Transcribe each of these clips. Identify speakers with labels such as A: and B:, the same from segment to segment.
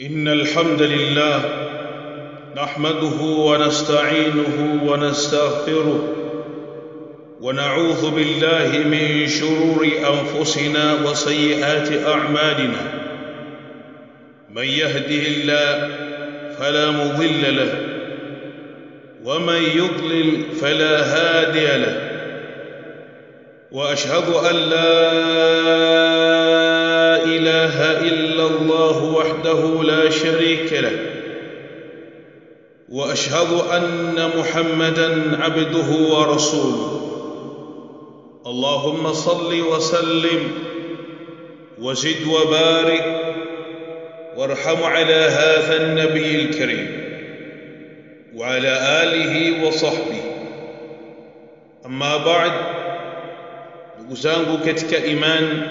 A: إن الحمد لله نحمده ونستعينه ونستغفره ونعوذ بالله من شرور أنفسنا وسيئات أعمالنا من يهده الله فلا مضل له ومن يضلل فلا هادي له وأشهد أن لا إله إلا الله وحده لا شريك له وأشهد أن محمدًا عبده ورسوله اللهم صل وسلم وزد وبارك وارحم على هذا النبي الكريم وعلى آله وصحبه. أما بعد، ndugu zangu katika iman,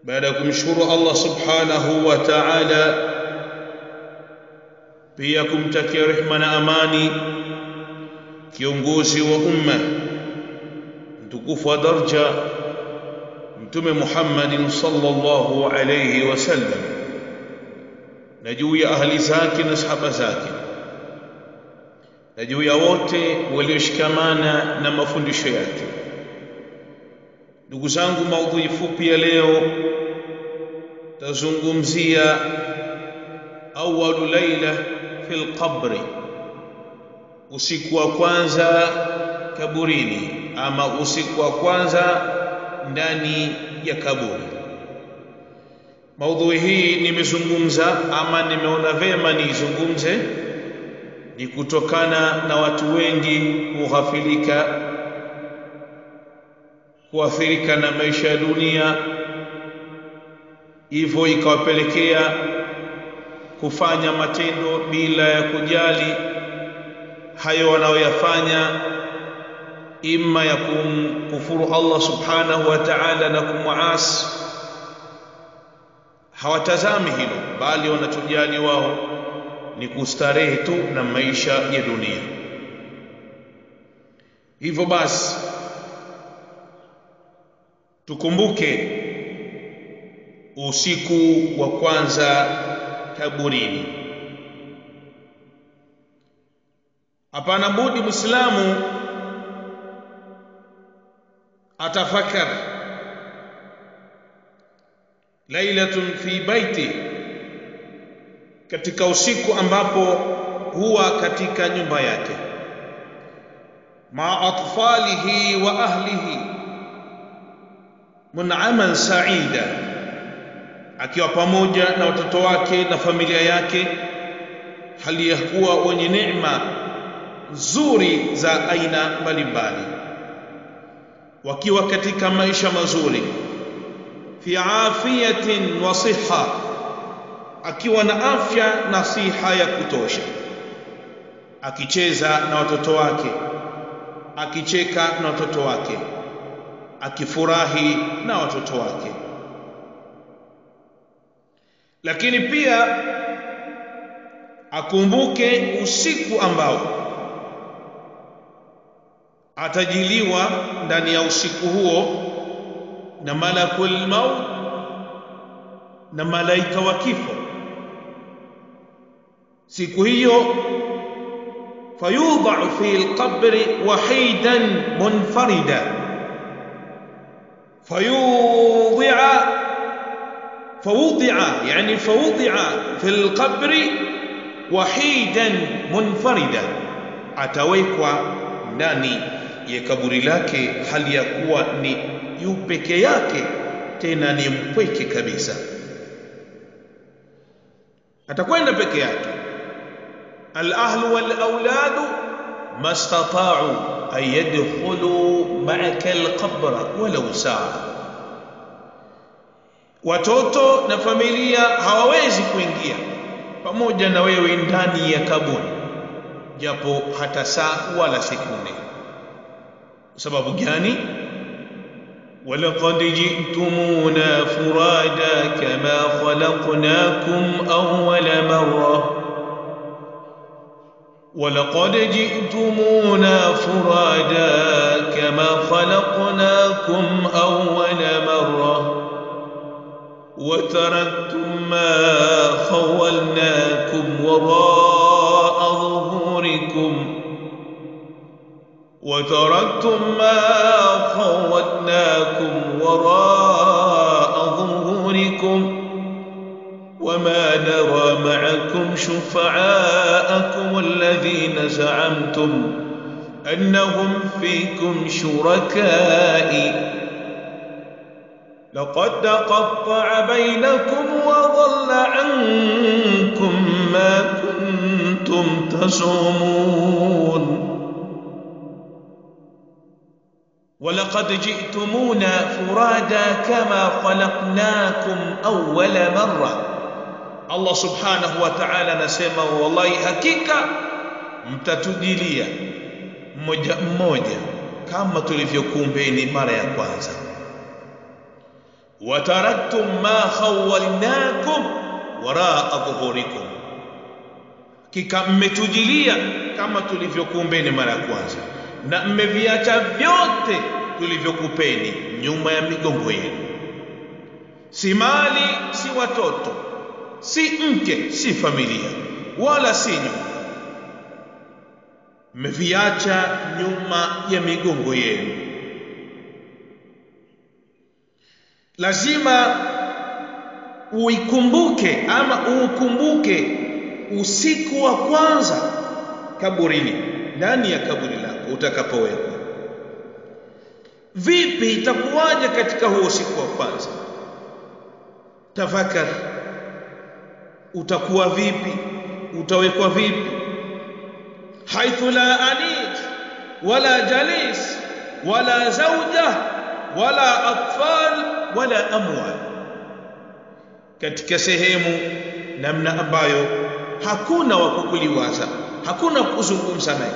A: baada ya kumshukuru Allah subhanahu wa ta'ala, pia kumtakia rehma na amani kiongozi wa umma mtukufu wa daraja Mtume Muhammadin sallallahu alayhi wasallam, na juu ya ahli zake na sahaba zake, na juu ya wote walioshikamana na mafundisho yake. Ndugu zangu, maudhui fupi ya leo tazungumzia awalu laila fil qabri, usiku wa kwanza kaburini, ama usiku wa kwanza ndani ya kaburi. Maudhui hii nimezungumza ama nimeona vema niizungumze ni kutokana na watu wengi kughafilika, kuathirika na maisha ya dunia, hivyo ikawapelekea kufanya matendo bila ya kujali hayo wanayoyafanya, imma ya kumkufuru Allah subhanahu wa ta'ala na kumuasi. Hawatazami hilo, bali wanachojali wao ni kustarehe tu na maisha ya dunia. Hivyo basi tukumbuke usiku wa kwanza kaburini. Hapana budi Muislamu atafakar lailatun fi baiti, katika usiku ambapo huwa katika nyumba yake, ma atfalihi wa ahlihi mun'aman sa'ida, akiwa pamoja na watoto wake na familia yake, hali ya kuwa wenye neema nzuri za aina mbalimbali, wakiwa katika maisha mazuri, fi afiyatin wa siha, akiwa na afya na siha ya kutosha, akicheza na watoto wake, akicheka na watoto wake, akifurahi na watoto wake. Lakini pia akumbuke usiku ambao atajiliwa ndani ya usiku huo na malakul maut, na malaika wa kifo. Siku hiyo fayudha'u fi al-qabri wahidan munfarida, fawudi'a yani fawudi'a fi al-qabri wahidan munfarida, atawekwa ndani ya kaburi lake hali ya kuwa ni yu peke yake, tena ni mpweke kabisa, atakwenda peke yake. Al-ahlu wal-auladu mastata'u an yadkhulu ma'aka al-qabra walau sa'a, watoto na familia hawawezi kuingia pamoja na wewe ndani ya kaburi japo hata saa wala sekunde. Sababu gani? ولقد جئتمونا فرادا كما خلقناكم أول مرة ولقد جئتمونا فرادا كما خلقناكم أول مرة وتركتم ما خولناكم وراء ظهوركم وتركتم ما خولناكم وراء ظهوركم وما نرى معكم شفعاءكم الذين زعمتم أنهم فيكم شركاء لقد تقطع بينكم وضل عنكم ما كنتم تزعمون ولقد جئتمونا فرادا كما خلقناكم أول مرة. Allah subhanahu wa ta'ala anasema wallahi hakika mtatujilia mmoja mmoja kama tulivyokuumbeni mara ya kwanza. Wataraktum ma khawwalnakum waraa dhuhurikum, hakika mmetujilia kama tulivyokuumbeni mara ya kwanza na mmeviacha vyote tulivyokupeni nyuma ya migongo yenu, si mali, si watoto, si mke, si familia, wala si nyumba, mmeviacha nyuma ya migongo yenu. Lazima uikumbuke ama uukumbuke usiku wa kwanza kaburini, ndani ya kaburi lako utakapowekwa. Vipi itakuwaje katika huo usiku wa kwanza? Tafakari, utakuwa vipi? Utawekwa vipi? Haithu la anis wala jalis wala zawja wala atfal wala amwal, katika sehemu namna ambayo hakuna wa kukuliwaza, hakuna kuzungumza naye,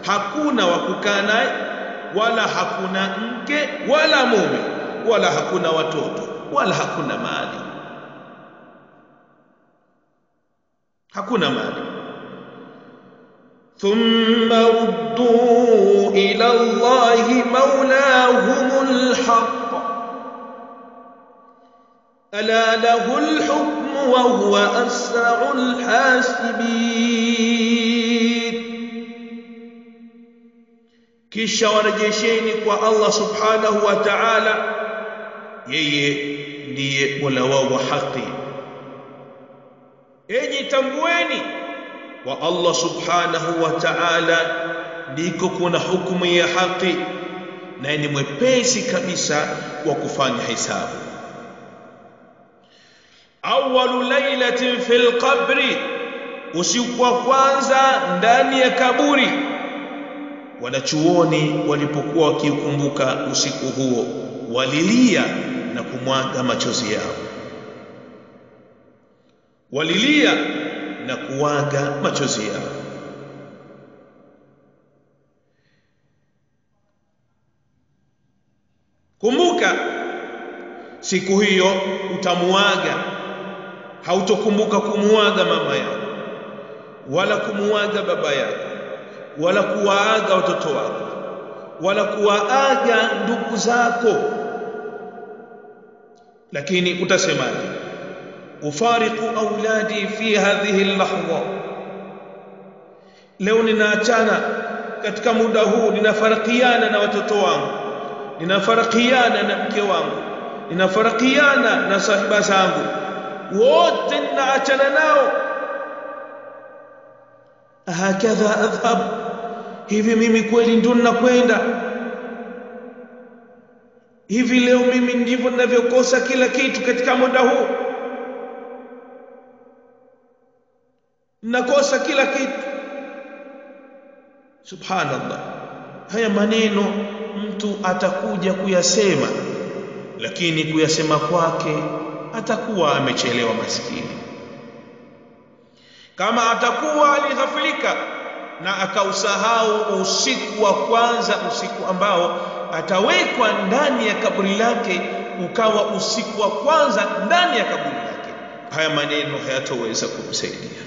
A: hakuna wa kukaa naye, wala hakuna mke wala mume, wala hakuna watoto, wala hakuna mali, hakuna mali. Thumma ruddu ila Allahi mawlahumul haqq ala lahul hukmu wa huwa asra'ul hasibin. Kisha warejesheni kwa Allah subhanahu wa ta'ala, yeye ndiye Mola wao wa haki. Enyi tambueni wa Allah subhanahu wa ta'ala ndiko kuna hukumu ya haki, na ni mwepesi kabisa wa kufanya hisabu. Awwalu lailatin fil qabri, usiku wa kwanza ndani ya kaburi. Wanachuoni walipokuwa wakikumbuka usiku huo walilia na kumwaga machozi yao, walilia na kuwaga machozi yao. Kumbuka siku hiyo utamuaga, hautokumbuka kumuaga mama yako wala kumuaga baba yako wala kuwaaga watoto wako wala kuwaaga ndugu zako, lakini utasemaje? Ufariqu auladi fi hadhihi al-lahdha, leo ninaachana katika muda huu, ninafarikiana na watoto wangu, ninafarikiana na mke wangu, ninafarikiana na sahiba zangu, wote ninaachana nao. Hakadha adhhab, hivi mimi kweli ndo ninakwenda? Hivi leo mimi ndivyo ninavyokosa kila kitu katika muda huu? Nakosa kila kitu. Subhanallah, haya maneno mtu atakuja kuyasema, lakini kuyasema kwake atakuwa amechelewa maskini. Kama atakuwa alighafilika na akausahau usiku wa kwanza, usiku ambao atawekwa ndani ya kaburi lake, ukawa usiku wa kwanza ndani ya kaburi lake, haya maneno hayatoweza kumsaidia.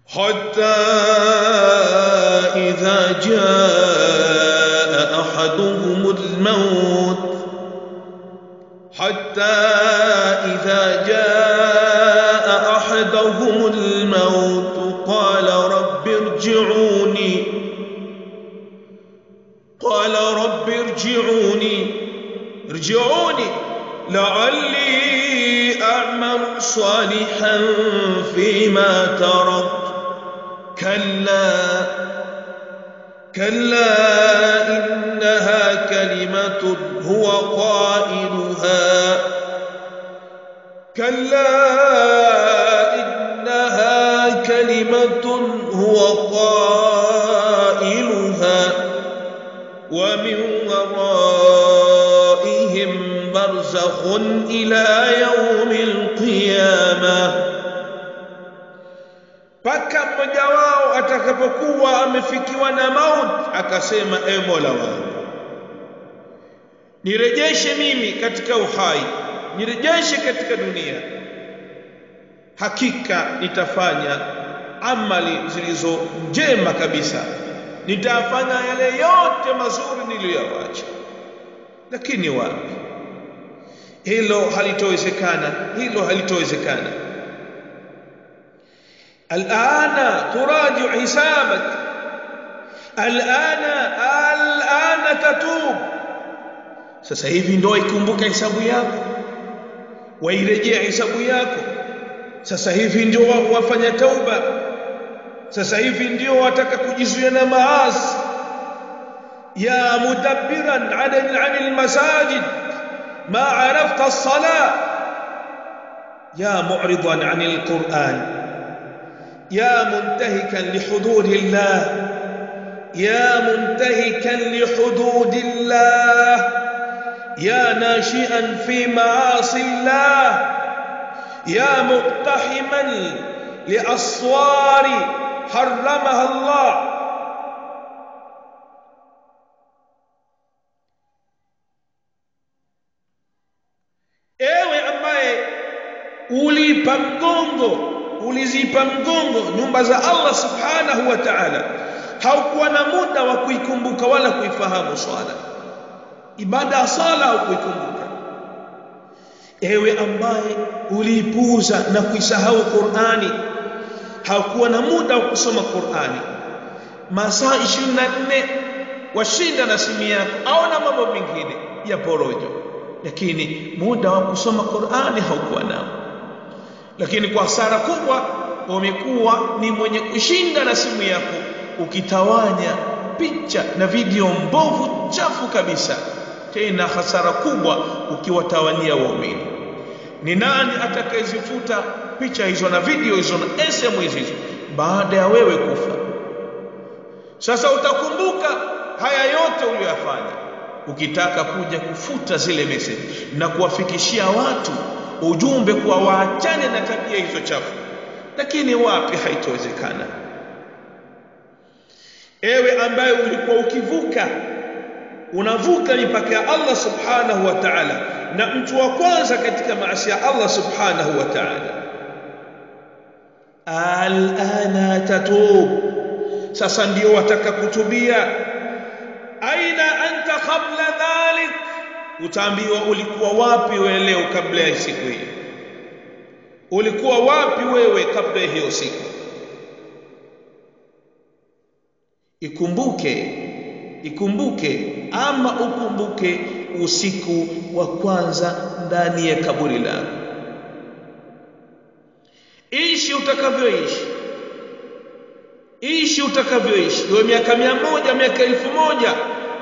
A: Hatta idha jaa ahaduhumul maut, حتى إذا جاء أحدهم الموت قال رب ارجعوني، قال رب ارجعوني ارجعوني لعلي أعمل صالحا فيما تركت، كلا كلا إنها كلمة هو قائلها، كلا إنها كلمة هو قائلها ومن ورائهم برزخ إلى يوم القيامة. Mpaka mmoja wao atakapokuwa amefikiwa na mauti akasema, e Mola wangu, nirejeshe mimi katika uhai, nirejeshe katika dunia, hakika nitafanya amali zilizo njema kabisa, nitafanya yale yote mazuri niliyoacha. Lakini wapi, hilo halitowezekana, hilo halitowezekana. الآن تراجع حسابك، الآن الآن تتوب. Sasa hivi ndio ikumbuka hesabu yako, wairejea hesabu yako. Sasa hivi ndio wafanya tauba, sasa hivi ndio wataka kujizuia na maasi. Ya mudabbiran an almasajid ma arafta as-salah, ya mu'ridan an al-Qur'an، يا منتهكا لحدود الله، يا منتهكا لحدود الله، يا ناشئا في معاصي الله، يا مقتحما لأسوار حرمها الله. Ewe ambaye ulipa mgongo, ulizipa mgongo nyumba za Allah subhanahu wa ta'ala, haukuwa na muda wa kuikumbuka wala kuifahamu swala, ibada ya sala haukuikumbuka. Ewe ambaye uliipuuza na kuisahau Qur'ani, haukuwa na muda wa kusoma Qur'ani, masaa 24 washinda na simu yako au na mambo mengine ya porojo, lakini muda wa kusoma Qur'ani haukuwa nao. Lakini kwa hasara kubwa umekuwa ni mwenye kushinda na simu yako, ukitawanya picha na video mbovu chafu kabisa. Tena hasara kubwa ukiwatawania waumini. Ni nani atakayezifuta picha hizo na video hizo na SMS hizo baada ya wewe kufa? Sasa utakumbuka haya yote uliyofanya ukitaka kuja kufuta zile message na kuwafikishia watu ujumbe kuwa waachane na tabia hizo chafu, lakini wapi, haitowezekana. Ewe ambaye ulikuwa ukivuka, unavuka mipaka ya Allah subhanahu wa ta'ala, na mtu wa kwanza katika maasi ya Allah subhanahu wa ta'ala, alana tatub, sasa ndio wataka kutubia. Aina anta qabla dhalik, utaambiwa ulikuwa wapi wewe leo kabla ya siku hiyo, ulikuwa wapi wewe kabla ya hiyo siku. Ikumbuke, ikumbuke ama ukumbuke usiku wa kwanza ndani ya kaburi lako. Ishi utakavyoishi, ishi utakavyoishi, iwe miaka 100, miaka 1000,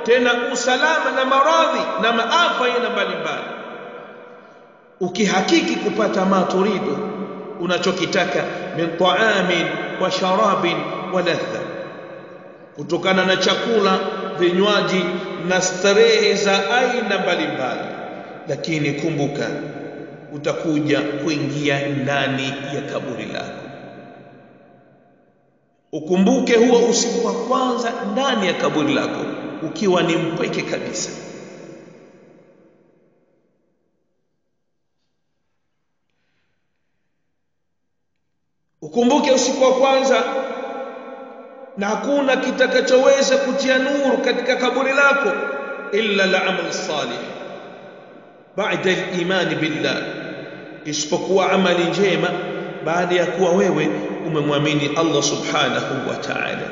A: tena usalama na maradhi na maafa aina mbalimbali, ukihakiki kupata maturidu, unachokitaka, min ta'amin wa sharabin wa ladha, kutokana na chakula, vinywaji na starehe za aina mbalimbali. Lakini kumbuka utakuja kuingia ndani ya kaburi lako. Ukumbuke huo usiku wa kwanza ndani ya kaburi lako ukiwa ni mpweke kabisa. Ukumbuke usiku wa kwanza, na hakuna kitakachoweza kutia nuru katika kaburi lako illa al-amal salih, ba'da al-iman billah, isipokuwa amali njema baada ya kuwa wewe umemwamini Allah subhanahu wa ta'ala.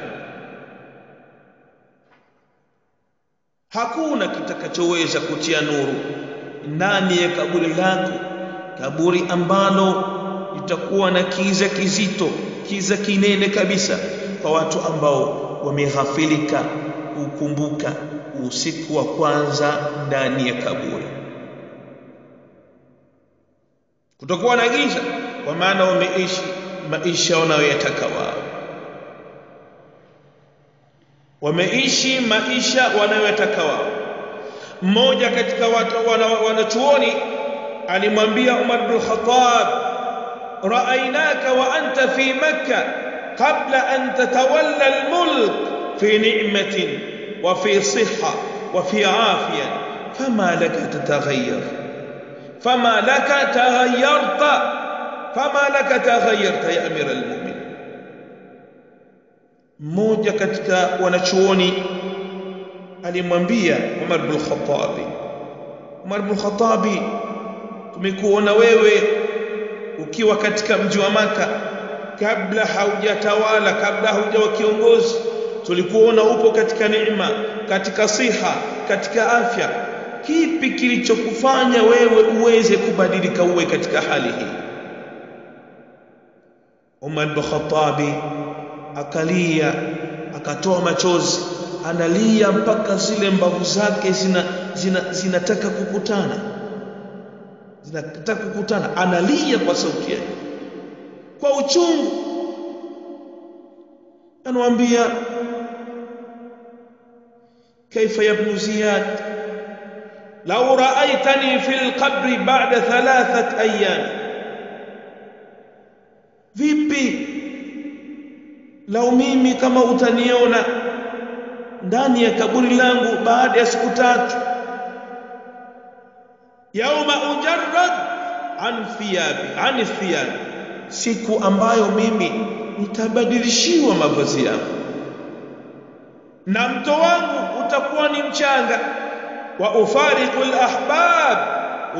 A: Hakuna kitakachoweza kutia nuru ndani ya kaburi lako, kaburi ambalo litakuwa na kiza kizito, kiza kinene kabisa, kwa watu ambao wameghafilika kukumbuka usiku wa kwanza ndani ya kaburi. Kutakuwa na giza, kwa maana wameishi maisha wanayoyataka wao, wameishi maisha wanayotaka wao. Mmoja katika watu wanachuoni alimwambia Umar bin Khattab, ra'aynaka wa anta fi Makkah qabla an tatawalla al-mulk fi ni'matin wa fi sihha wa fi afiyah, fama laka tataghayyar, fama laka taghayyarta, fama laka taghayyarta ya amir al-mu'minin. Mmoja katika wanachuoni alimwambia Umar bin Khattab, Umar bin Khattab, tumekuona wewe ukiwa katika mji wa Maka kabla haujatawala, kabla haujawa kiongozi, tulikuona upo katika neema, katika siha, katika afya. Kipi kilichokufanya wewe uweze kubadilika uwe katika hali hii? Umar bin Khattab akalia, akatoa machozi, analia mpaka zile mbavu zake zinataka kukutana, zinataka kukutana. Analia kwa sauti yake, kwa uchungu. Anamwambia, kaifa ya ibn Ziyad, law ra'aytani fil qabri ba'da 3 ayyam, vipi lau mimi kama utaniona ndani ya kaburi langu baada ya siku 3, yauma ujarrad an thiyabi, an thiyabi, siku ambayo mimi nitabadilishiwa mavazi yangu na mto wangu utakuwa ni mchanga, wa ufariqu al-ahbab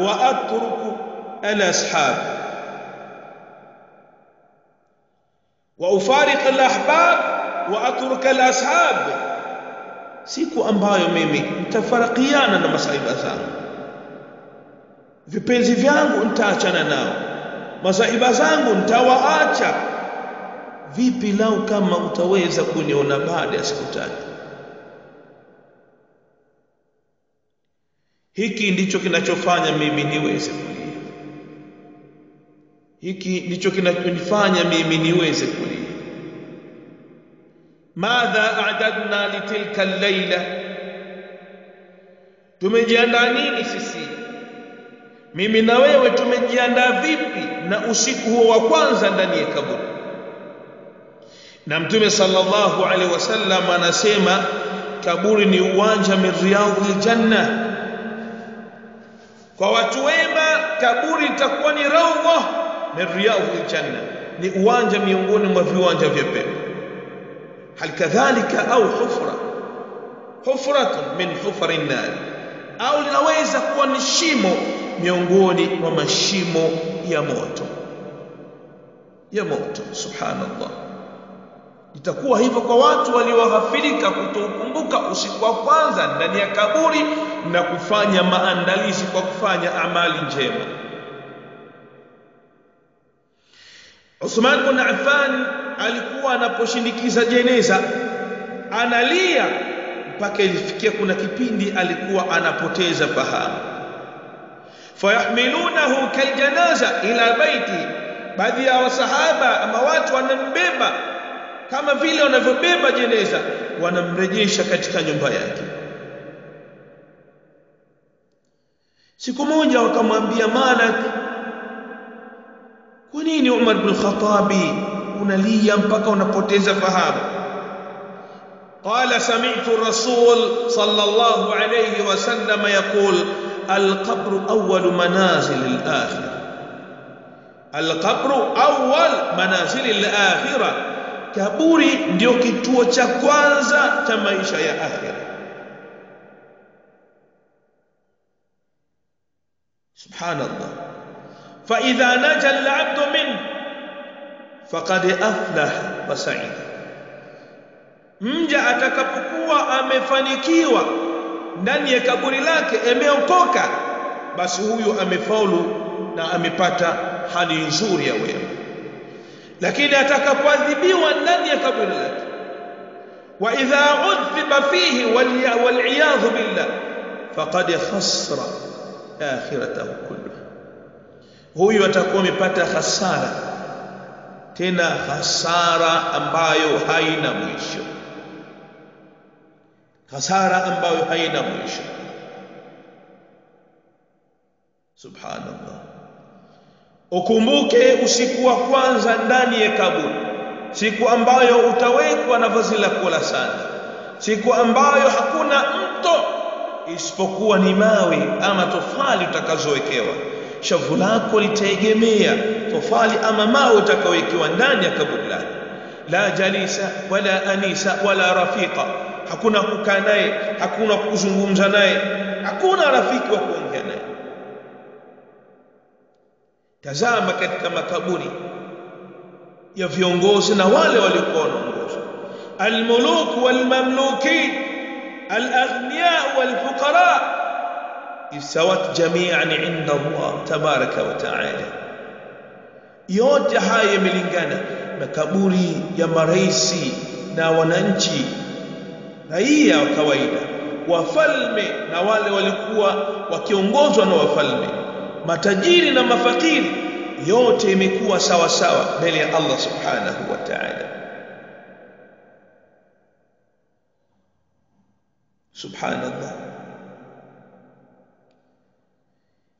A: wa atruku al-ashab, wa ufariqu al-ahbab wa atruku al-ashab, siku ambayo mimi nitafarakiana na masaiba zangu, vipenzi vyangu nitaachana nao, masaiba zangu nitawaacha. Vipi lau kama utaweza kuniona baada ya siku 3? Hiki ndicho kinachofanya mimi niweze kulia, hiki ndicho kinachonifanya mimi niweze kulia. Madha a'dadna litilka al-layla, tumejiandaa nini sisi? Mimi na wewe tumejiandaa vipi na usiku huo wa kwanza ndani ya kaburi? Na Mtume sallallahu alaihi wasallam anasema kaburi ni uwanja min riyadhil janna. Kwa watu wema kaburi itakuwa ni rawdha min riyadhil janna, ni uwanja miongoni mwa viwanja vya pepo. Hal kadhalika au hufra, hufratun min hufarin nar, au linaweza kuwa ni shimo miongoni mwa mashimo ya moto, ya moto. Subhanallah. Itakuwa hivyo kwa watu walioghafilika kutokumbuka usiku wa kwanza ndani ya kaburi na kufanya maandalizi kwa kufanya amali njema. Uthman bin Affan alikuwa anaposhindikiza jeneza analia mpaka ilifikia kuna kipindi alikuwa anapoteza fahamu. Fayahmilunahu kaljanaza ila baiti, baadhi ya wasahaba ama watu wanambeba kama vile wanavyobeba jeneza, wanamrejesha katika nyumba yake. Siku moja wakamwambia Malik, kwa nini Umar bin Khattabi unalia mpaka unapoteza fahamu? Qala sami'tu Rasul sallallahu alayhi wasallam yaqul al-qabru awwal manazil al-akhirah, al-qabru awwal manazil al-akhirah, kaburi ndio kituo cha kwanza cha maisha ya akhira. Subhanallah. Fa idha naja al-'abdu min faqad aflaha wa sa'ida. Mja atakapokuwa amefanikiwa ndani ya kaburi lake, ameokoka, basi huyu amefaulu na amepata hali nzuri ya wema. Lakini atakapoadhibiwa ndani ya kaburi lake, wa idha udhiba fihi wal-iyadhu billah faqad khasra akhiratahu kulluha, huyu atakuwa amepata hasara, tena hasara ambayo haina mwisho, hasara ambayo haina mwisho. Subhanallah. Ukumbuke usiku wa kwanza ndani ya kaburi, siku ambayo utawekwa na vazi lako la sanda, siku ambayo hakuna mto isipokuwa ni mawe ama tofali utakazowekewa. Shavu lako litaegemea tofali ama mawe utakaowekewa ndani ya kaburi lako. La jalisa wala anisa wala rafiqa, hakuna kukaa naye, hakuna kuzungumza naye, hakuna rafiki wa kuongea naye. Tazama katika makaburi ya viongozi na wale waliokuwa wanaongoza, almuluk walmamlukin, alaghniya walfuqara, isawat jami'an 'inda Allah tabaraka wa ta'ala. Yote haya yamelingana. Makaburi ya maraisi na wananchi, raia wa kawaida, wafalme na wale walikuwa wakiongozwa na wafalme, matajiri na mafakiri, yote imekuwa sawa sawa mbele ya Allah subhanahu wa ta'ala. Subhanallah.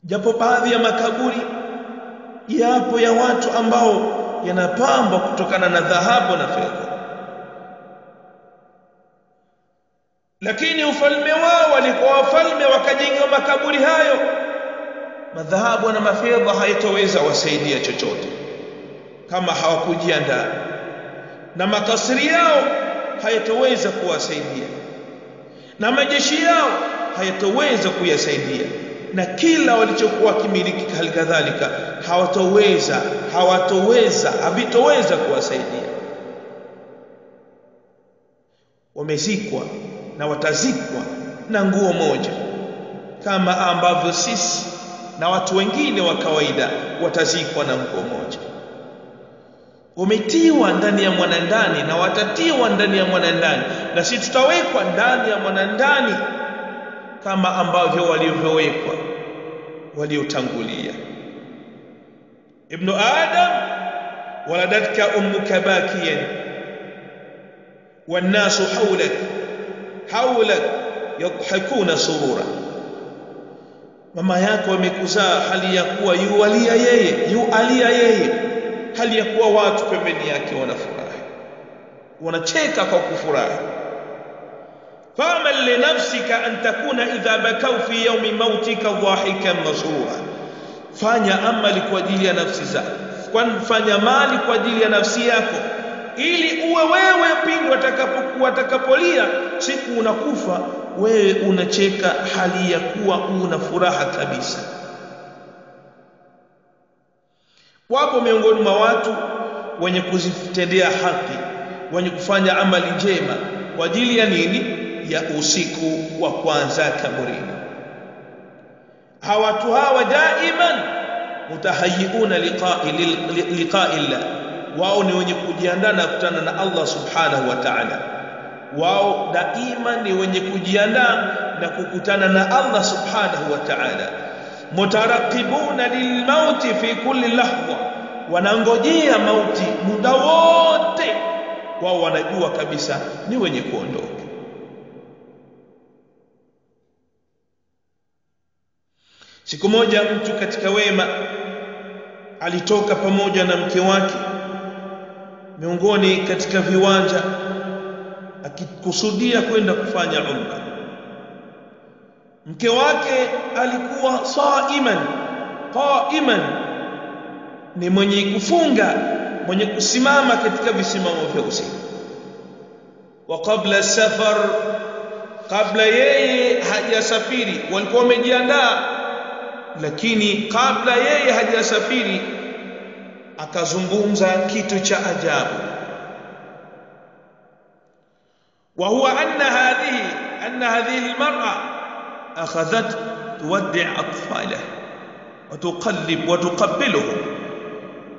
A: Japo baadhi ya makaburi yapo ya watu ambao yanapambwa kutokana na dhahabu na fedha, lakini ufalme wao walikuwa wafalme wakajenga makaburi hayo, madhahabu na mafedha haitoweza wasaidia chochote kama hawakujiandaa, na makasri yao hayatoweza kuwasaidia, na majeshi yao hayatoweza kuyasaidia, na kila walichokuwa kimiliki hali kadhalika hawatoweza, havitoweza kuwasaidia. Wamezikwa na watazikwa na nguo moja, kama ambavyo sisi na watu wengine wa kawaida watazikwa na nguo moja. Wametiwa ndani ya mwanandani na watatiwa ndani ya mwanandani, na sisi tutawekwa ndani ya mwanandani kama ambavyo walivyowekwa waliotangulia. Ibn Adam, waladatka ummuka bakiyan wannasu hawlak yadhakuna surura. Mama yako amekuzaa hali ya kuwa yualia yeye, hali ya kuwa watu pembeni yake wanafurahi, wanacheka kwa kufurahi. Fa'mal li nafsika an takuna idha bakau fi yawmi mautika dhahikan masrura. Fanya amali kwa ajili ya nafsi zako, fanya mali kwa ajili ya nafsi yako, ili uwe wewe pindi watakapolia siku unakufa wewe unacheka hali ya kuwa una furaha kabisa. Wapo miongoni mwa watu wenye kuzitendea haki, wenye kufanya amali njema kwa ajili ya nini? Ya usiku wa kwanza kaburini. Hawa watu hawa daiman mutahayiuna liqa'i Allah, wao ni wenye kujiandaa na kukutana na Allah subhanahu wa ta'ala. Wao daima ni wenye kujiandaa na kukutana na Allah subhanahu wa ta'ala. Mutaraqibuna lilmauti fi kulli lahza, wanangojea mauti muda wote. Wao wanajua kabisa ni wenye kuondoka. Siku moja mtu katika wema alitoka pamoja na mke wake miongoni katika viwanja akikusudia kwenda kufanya umra. Mke wake alikuwa saiman qaiman, ni mwenye kufunga, mwenye kusimama katika visimamo vya usiku. Wa kabla safar, kabla yeye hajasafiri walikuwa wamejiandaa. Lakini kabla yeye hajasafiri akazungumza kitu cha ajabu, wa huwa anna hadhihi almar'a akhadhat tuwaddi' atfalaha wa tuqallib wa tuqabbiluhum,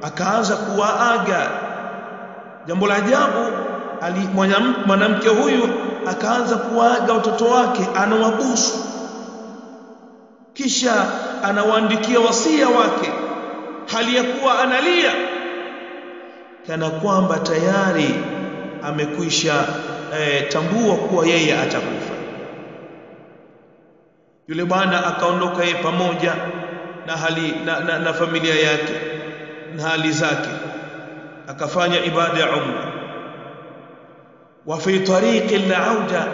A: akaanza kuwaaga. Jambo la ajabu, mwanamke huyu akaanza kuwaaga watoto wake, anawabusu, kisha anawaandikia wasia wake, hali ya kuwa analia kana kwamba tayari amekwisha tambua kuwa yeye atakufa. Yule bwana akaondoka yeye pamoja na hali na familia yake na hali zake, akafanya ibada ya umra. Wa fi tariqi al-auda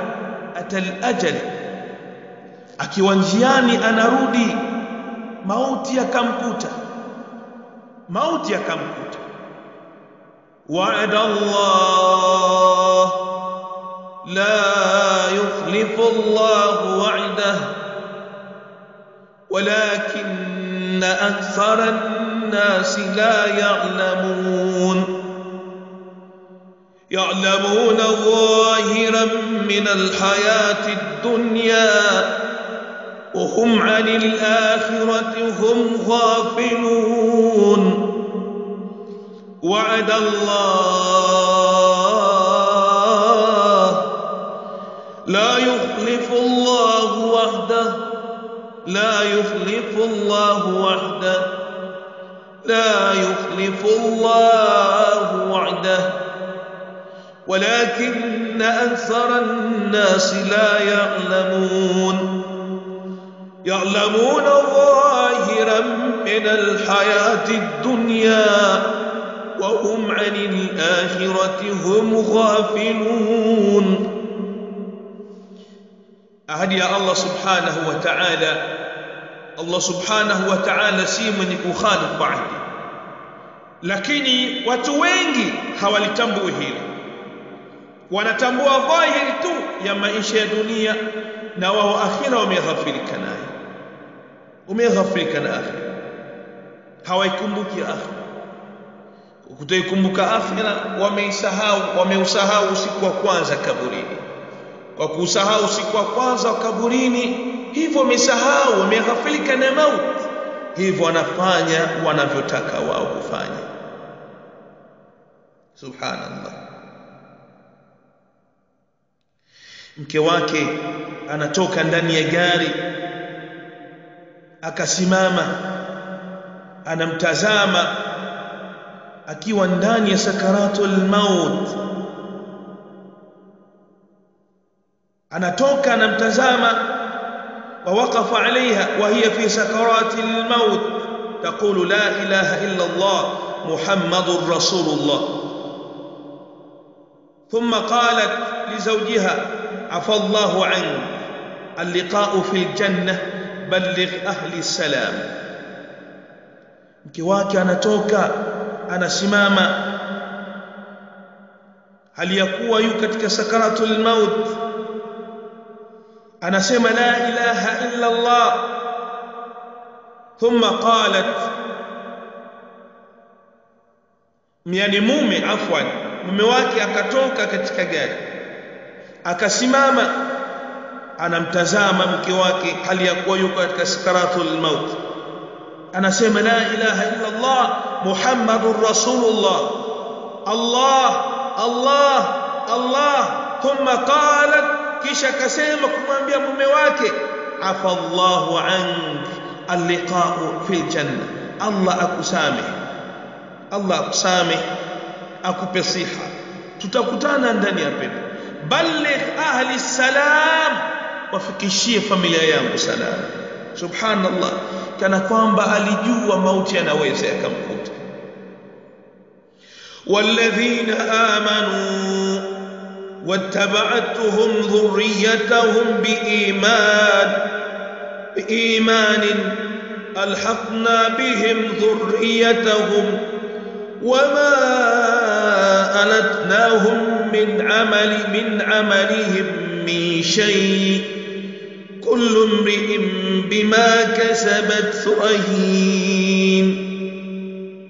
A: ata al-ajal, akiwa njiani anarudi, mauti yakamkuta, mauti yakamkuta. Wa'ada Allah la yukhlifu Allah wa'dahu walakin akthara an-nas la ya'lamun. Ya'lamuna zahiran min al-hayati ad-dunya wa hum 'anil akhirati hum ghafilun. Wa'ada Allah la yukhlifu Allah wahdahu, la yukhlifu Allah wahdahu, la yukhlifu Allah wa'dahu walakin akthara an-nas la ya'lamun. Ya'lamuna zahiran min al-hayati ad-dunya wa hum 'anil akhirati hum ghafilun. Ahadi ya Allah subhanahu wa ta'ala, Allah subhanahu wa ta'ala si mwenye kukhalifu ahadi, lakini watu wengi hawalitambui hili. Wanatambua dhahiri tu ya maisha ya dunia, na wao akhira wameghafilika nayo, wameghafilika na akhira, hawaikumbuki akhira. Kutoikumbuka akhira, wameisahau, wameusahau usiku wa kwanza kaburini. Kwa kusahau usiku wa kwanza kaburini, hivyo wamesahau, wameghafilika na mauti, hivyo wanafanya wanavyotaka wao kufanya. Subhanallah. Mke wake anatoka ndani ya gari, akasimama anamtazama akiwa ndani ya sakaratul maut. Anatoka anamtazama, wa waqafa alaiha wa hiya fi sakaratil maut taqulu la ilaha illa Allah Muhammadur Rasulullah. Thumma qalat li zawjiha afa Allahu ank, al-liqa'u fil jannah, balligh ahli salam. Mke wake anatoka anasimama, hali ya kuwa yu katika sakaratul maut, anasema la ilaha illa Allah. Thumma qalat, yani mume, afwan, mume wake akatoka katika gari akasimama anamtazama mke wake hali ya kuwa yuko katika sakaratul maut, anasema la ilaha illa Allah Muhammadur Rasulullah, Allah Allah Allah. Thumma qalat, kisha akasema kumwambia mume wake afa Allahu ank, al-liqa'u fil janna, Allah akusamehe, Allah akusamehe, akupe siha, tutakutana ndani ya pepo. Balligh ahli salam, wafikishie familia yangu salam. Subhanallah, kana kwamba alijua mauti yanaweza yakamkuta. Walladhina amanu wattaba'atuhum dhurriyyatahum biimanin alhaqna bihim dhurriyyatahum wama alatnahum min amalihim min shay كل امرئ بما كسبت رهين.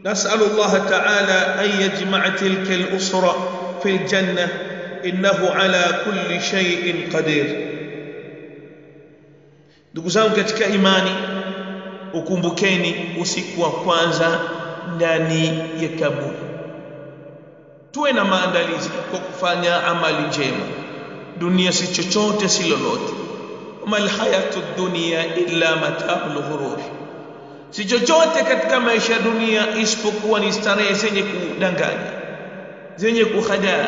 A: نسأل الله تعالى أن يجمع تلك الأسرة في الجنة إنه على كل شيء قدير. Ndugu zangu katika imani, ukumbukeni usiku wa kwanza ndani ya kaburi. Tuwe na maandalizi kwa kufanya amali njema. Dunia si chochote, si lolote. Mal hayatu dunya illa mata'ul ghurur, si chochote katika maisha ya dunia isipokuwa ni starehe zenye kudanganya, zenye kuhadaa.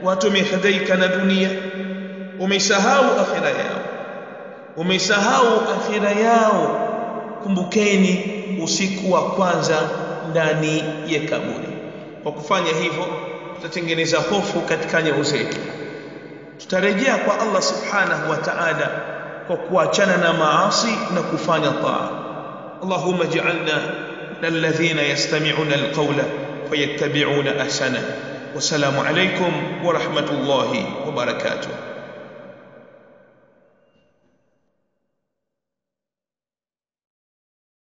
A: Watu wamehadaika na dunia, wamesahau akhira yao, wamesahau akhira yao. Kumbukeni usiku wa kwanza ndani ya kaburi. Kwa kufanya hivyo tutatengeneza hofu katika nyoyo zetu, tutarejea kwa Allah subhanahu wa ta'ala kwa kuachana na maasi na kufanya taa. Allahumma ij'alna min alladhina yastami'una alqawla fayattabi'una ahsana. Wassalamu alaykum wa rahmatullahi wa barakatuh.